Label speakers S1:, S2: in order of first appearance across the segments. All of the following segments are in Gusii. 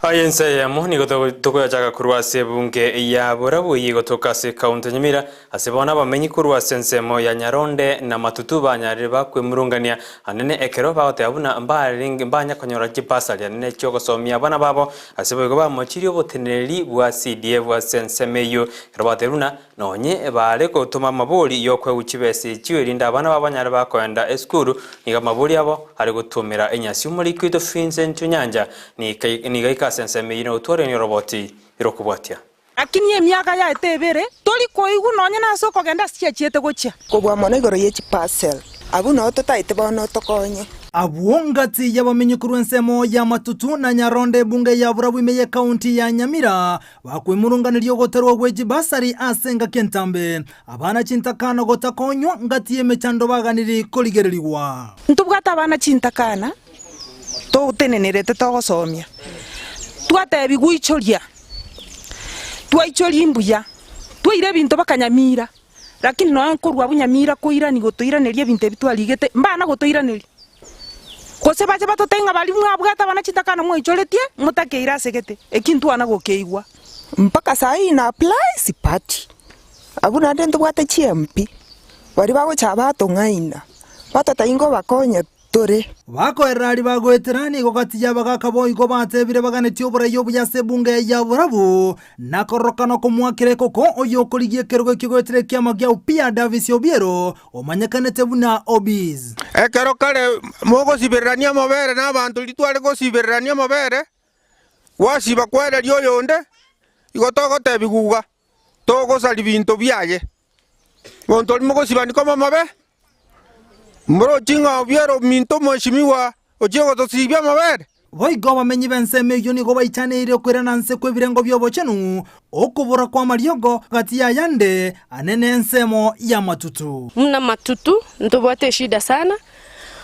S1: Aye ense eyemo nigo tokoyachaka korwa ase ebunge ya Borabu eyio egotoka ase ekaunti ya Nyamira, ase bono abamenyi korwa ase ensemo ya Nyaronde na Matutu banyarire bakwemurungania anene ekero bagoteba buna mbarenge mbanya konyora chibasari anene chiogosomia abana babo ase boigo bamochirie oboteneneri bwa CDF ase ensemo eyio ekero bagoteba buna Nonye baare gotoma amabori y'okoegwa chibesa echio erinde abana babo banyare bakoenda esukuru, nigo amabori abo are gotuomera enyasi. Omoriki oito Vincent Onyancha nigo aika ase ensemo eyio na gotwarania oroboti rokobwatia.
S2: Lakini emiaka yaete ebere, tori koigwa nonya nase okogenda ase chiachiete gochia.
S3: Kobua mono igoro ye chiparcel, abwo nao totaete bono otokonye.
S4: Abwo ngati y'abamenyi korwa ensemo ya Matutu na Nyaronda ebunge ya Borabu ime y'ekaunti ya Nyamira Bakwemurunganeria ogoterwa gwe chibasari ase engaki entambe, abana chintakana gotakonywa ngati y'emechando baganiri korigererigwa.
S2: Ntobwate abana chintakana totenenerete togosomia, twatebigwa ichoria, twaichoria imbuya, twaira ebinto baka Nyamira, lakini nonya nkorwa abwo Nyamira koirani gotoiraneria ebinto ebi twarigete, mbana gotoiraneria. Gose bache batotebie ng'a baria mwabwate abana chintakana mwaichoretie, motakeire ase gete, eki ntwana gokeigwa.
S3: Mpaka saa hii na apply sipati. Abwo naende ntobwate chi MP, baria bagocha batong'aina, batotebia ngobakonye tore.
S4: Bakoerera aria bagoetera, nigo gati y'abagaaka boigo batebire baganetie oborai obuya ase ebunge ya Borabu, na kororokana okomoakera ekoko oyokorigia ekerogo ekio goetera ekiama gia Upia Davis Obiero, omanyekanete buna Obiz.
S5: Ekero kare mogosibererania amabere nabanto riria tware gosibererania amabere, gwasiba kwereria oyonde, igo togotebigwa iga, togosaria binto biaye. Monto oria mogosibani koba amabe, morochi ng'a obiare ominto omweshimiwa ochie gotosibia amabere?
S4: Boigo abamenyi b'ensemo eyio nigo baichaneire okoirana nse kw'ebirengo bi'obochenu, okobora kw'amariogo gati y'ayande ane nensemo y'amatutu.
S6: Buna matutu ntobwate eshida sana,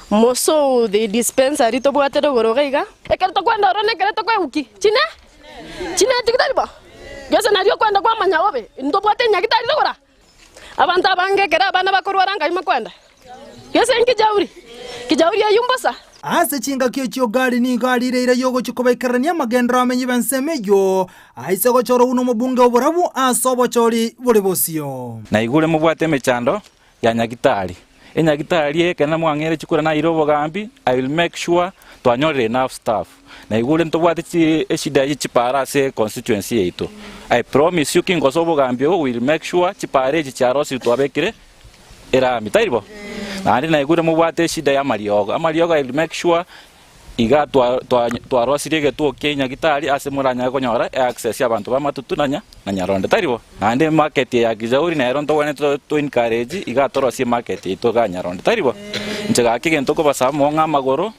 S6: mosou the dispensary tobwate rogoro iga iga. Ekero tokwenda ororo nekero tokoeguki chine chineti tari bo? Gose nario okwenda kwamanya bobe, ntobwate enyagitari rogoro aa. Abanto abange ekero abana bakorwara nkai mokwenda? Gese nkijauri, kijauri eyio mbosa.
S4: Ase chingaki echio Gaali nigo ariire eira y'ogochia kobaikererania amagenderero amenyi b'ensemo eyio, aise gochorwa buna omobunge o borabu ase obochori bore bosio.
S7: Naigure mobwate emechando ya Nyagitari. Enyagitari eye ekero namwang'eire chikura naire obogambi, I will make sure twanyorire enough staff. Naigure ntobwate chi eshida ye chipara ase constituency yaito. I promise you kingosoa obogambi obo we will make sure chipara echi chiarosirwe twabekire erami, tari bo? Naende naigure mobwate eshida ya amariogo, amariogo I will make sure iga twa twa twarosirie egetuo kia enyagitari ase moranyare konyora eaccess ya abanto ba Matutu na nya na Nyaronde, tari bo? Naende emarket eye ya Kijauri nero ntogwenerete to to encourage iga torosie emarket yaito igaa Nyaronde, tari bo? Inche gaki egento nkobasaba mong'e amagoro.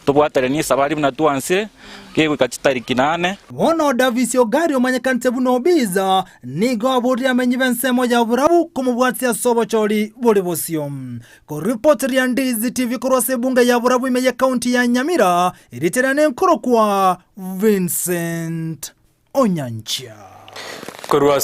S7: Tobwateranie esabari buna twansire, kegoika chitariki nane.
S4: Bono Davis Ogari omanyekanete buna Obiza nigo aborire amenyi b'ensemo ya Borabu komobwatia ase obochori bore bosio. Koripoteria Ndizi TV korwa ase ebunge ya Borabu ime y'ecounty ya Nyamira, erieta riane nkorokwa Vincent Onyancha.
S1: Korwa ase.